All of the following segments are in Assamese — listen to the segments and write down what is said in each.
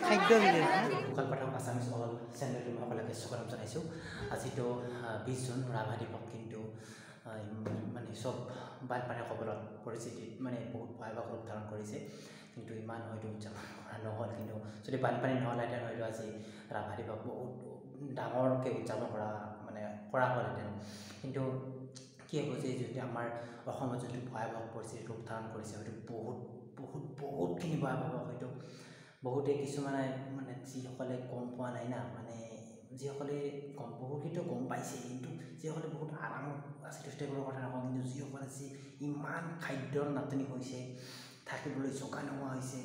খাদ্য গোকাল পাঠক আছামিজ অল চেনেলটো মই সকলোকে স্বাগতম জনাইছোঁ। আজিতো 20 জুন ৰাভা দিৱস, কিন্তু মানে চব বানপানীৰ কবলত পৰিস্থিতিত মানে বহুত ভয়াৱহ ৰূপ ধাৰণ কৰিছে। কিন্তু ইমান হয়তো উদযাপন কৰা নহ'ল, কিন্তু যদি বানপানী নহ'লহেঁতেন হয়তো আজি ৰাভা দিৱস বহুত ডাঙৰকৈ উদযাপন কৰা মানে কৰা হ'লহেঁতেন। কিন্তু কি হ'ব যে যদি আমাৰ অসমত যোনটো ভয়াৱহ পৰিস্থিতি ৰূপ ধাৰণ কৰিছে, হয়তো বহুত বহুত বহুতখিনি ভয়াৱহ, হয়তো বহুতে কিছুমানে মানে যিসকলে গম পোৱা নাই না, মানে যিসকলে গম বহুতখিনিতো গম পাইছে, কিন্তু যিসকলে বহুত আৰামত আছে তেওঁলোকৰ কথা নকওঁ, কিন্তু যিসকলে যি ইমান খাদ্যৰ নাটনি হৈছে, থাকিবলৈ জেগা নোহোৱা হৈছে।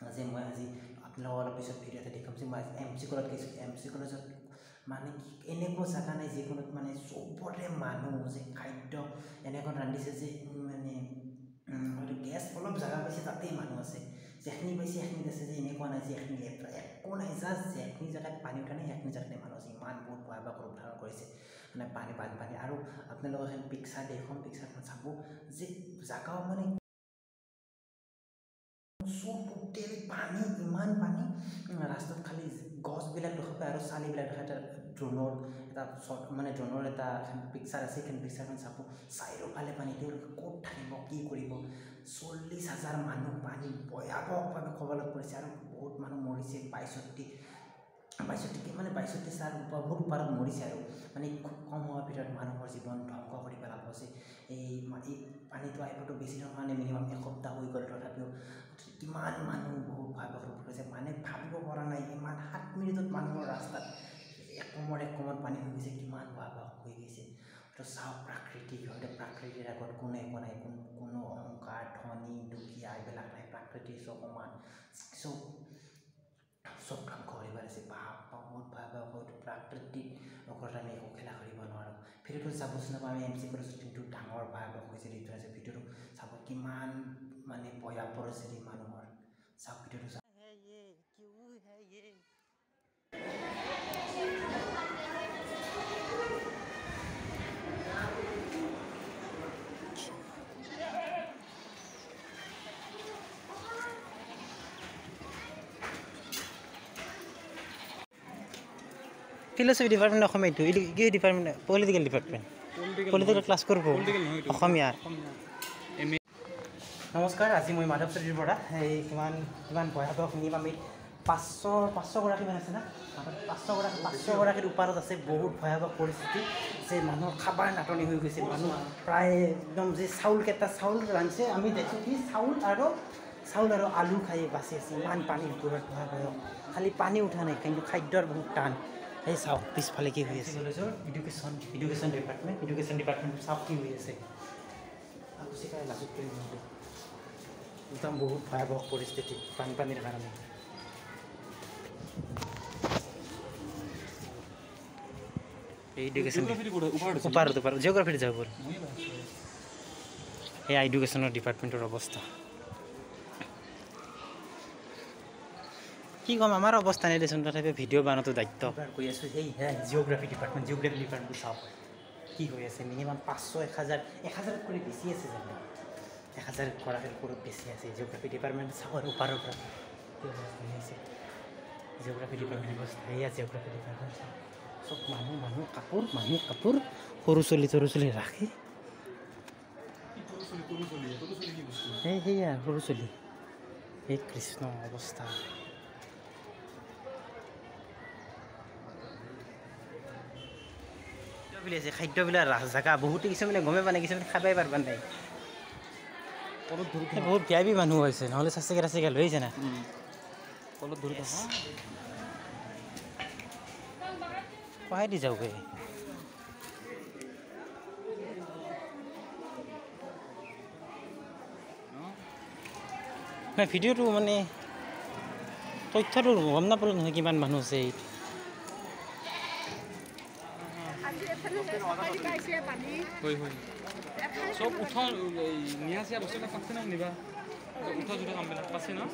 আজি মই আজি আপোনালোকক অলপ পিছত ভিডিঅ' এটা দেখুৱাম যে মই আজি এম চি কলেজত গৈছিলোঁ। এম চি কলেজত মানে কি এনেকুৱা জেগা নাই যিখনত মানে চবতে মানুহ যে খাদ্য এনেকুৱা ৰান্ধিছে যে মানে হয়তো গেছ অলপ জেগা পাইছে তাতেই মানুহ আছে, যেখিনি পাইছে সেইখিনিত আছে, যে এনেকুৱা নাই যে এইখিনি লেতেৰা একো নাই, জাষ্ট যেখিনি জেগাত পানী উঠা নাই সেইখিনি জেগাতে মানুহ আছে। ইমান বহুত ভয়াৱহ ৰূপ ধাৰণ কৰিছে মানে পানী বানপানী। আৰু আপোনালোকক এখন পিকচাৰ দেখুৱাম, পিকচাৰখন চাব যে জেগাও মানে চব টোটেলি পানী, ইমান পানী, ৰাস্তাত খালি গছবিলাক দেখা পায় আৰু চালিবিলাক দেখা। এটা ড্ৰোনৰ এটা শ্বট মানে ড্ৰোনৰ এটা পিকচাৰ আছে, সেইখন পিকচাৰখন চাব, চাৰিওফালে পানী, তেওঁলোকে ক'ত থাকিব কি কৰিব। 40,000 মানুহ পানী ভয়াৱহভাৱে কবলত পৰিছে আৰু বহুত মানুহ মৰিছে। 62 মানে 62 চাৰ বহুত ওপৰত মৰিছে আৰু মানে খুব কম সময়ৰ ভিতৰত মানুহৰ জীৱন ধ্বংস কৰি পেলাব যে এই পানীটো আহিবতো বেছি নহয়, মানে মিনিমাম এসপ্তাহ হৈ গ'ল, তথাপিও কিমান মানুহ বহুত ভয়াৱহ ৰূপ হৈছে, মানে ভাবিব পৰা নাই। ইমান 7 মিনিটত মানুহৰ ৰাস্তাত একোমৰ একোমত পানী হৈ গৈছে, কিমান ভয়াৱহ হৈ গৈছে। তো চাওক প্ৰাকৃতিক, হয়তো প্ৰাকৃতিৰ আগত কোনো একো নাই, কোনো অহংকাৰ ধনী দুখীয়া এইবিলাক নাই, প্ৰাকৃতিৰ চব সমান, চব চব ধ্বংস কৰি পেলাইছে। বাপ বহুত ভয়াৱহ, হয়তো প্ৰাকৃতিক ওপৰত আমি একো খেলা কৰিব নোৱাৰোঁ। ভিডিঅ'টো চাবচোন, আমি এম চি কলেজত কিন্তু ডাঙৰ ভয়াৱহ হৈছে যিটো আছে, ভিডিঅ'টো চাব কিমান মানে ভয়াৱহ পৰিস্থিতি মানুহৰ, চাওক ভিডিঅ'টো চাওক। ফিলচফি ডিপাৰ্টমেণ্ট অসমীয়া, এইটো কি department? Political department, political class কৰিব অসমীয়াৰ। নমস্কাৰ, আজি মই মাধৱ চৌধুৰীৰ পৰা এই কিমান কিমান ভয়াৱহ মিনিমাম আমি 500 গৰাকীমান আছে না, 500 গৰাকীৰ ওপৰত আছে। বহুত ভয়াৱহ পৰিস্থিতি যে মানুহৰ খাবাৰ নাটনি হৈ গৈছে, মানুহ প্ৰায় একদম যে চাউলকেইটা চাউল ৰান্ধিছে, আমি দেখিছোঁ কি চাউল আৰু আলু খাই বাচি আছে। ইমান পানীৰ ওপৰত ভয়াৱহ, খালি পানী উঠা নাই কিন্তু খাদ্যৰ বহুত টান। এই চাওক পিছফালে কি হৈ আছে, কলেজৰ এডুকেশ্যন ডিপাৰ্টমেণ্ট, এডুকেশ্যন ডিপাৰ্টমেণ্ট চাওক কি হৈ আছে। লাজত একদম বহুত ভয়াৱহ পৰিস্থিতি বানপানীৰ কাৰণে। এডুকেশ্যন ওপৰত ওপৰত জিঅ'গ্ৰাফিত যাব, এয়া এডুকেশ্যনৰ ডিপাৰ্টমেণ্টৰ অৱস্থা কি ক'ম, আমাৰ অৱস্থা নাই দেচোন, তথাপি ভিডিঅ' বনোৱাটো দায়িত্ব কৈ আছোঁ। সেই জিঅ'গ্ৰাফি ডিপাৰ্টমেণ্ট, জিঅ'গ্ৰাফি ডিপাৰ্টমেণ্ট চাওক কি হৈ আছে। মিনিমাম 500 1000 1000ত কৰি বেছি আছে জানো, 1000 গৰাকীৰ ওপৰত বেছি আছে। জিঅ'গ্ৰাফি ডিপাৰ্টমেণ্ট চাওক আৰু ওপৰৰ পৰা কি অৱস্থা হৈ আছে জিঅ'গ্ৰাফি ডিপাৰ্টমেণ্ট অৱস্থা। এয়া জিঅ'গ্ৰাফি ডিপাৰ্টমেণ্ট চাওক, চব মানুহ মানুহ কাপোৰ মানুহ কাপোৰ সৰু চলি সৰু চলি ৰাখি সেই সেয়া সৰু চলি। সেই কৃষ্ণ অৱস্থা বুলি আছে। খাদ্যবিলাক জেগা বহুতে কিছুমানে গমেই পোৱা নাই, কিছুমানে খাবই পাৰিব নাই। বহুত ভি আই পি মানুহ হৈছে, নহ'লে চাচিকা তাচিকা লৈ আহিছে না। সহায় দি যাওঁগৈ। নাই ভিডিঅ'টো মানে তথ্যটো গম নাপালোঁ নহয় কিমান মানুহ আছে এইটো। হয় হয়, চব উঠা নিয়া চিয়া বস্তুবিলাক পাচ্ছে না, নিবা উঠা জোঠা কামবিলাক পাচ্ছে না।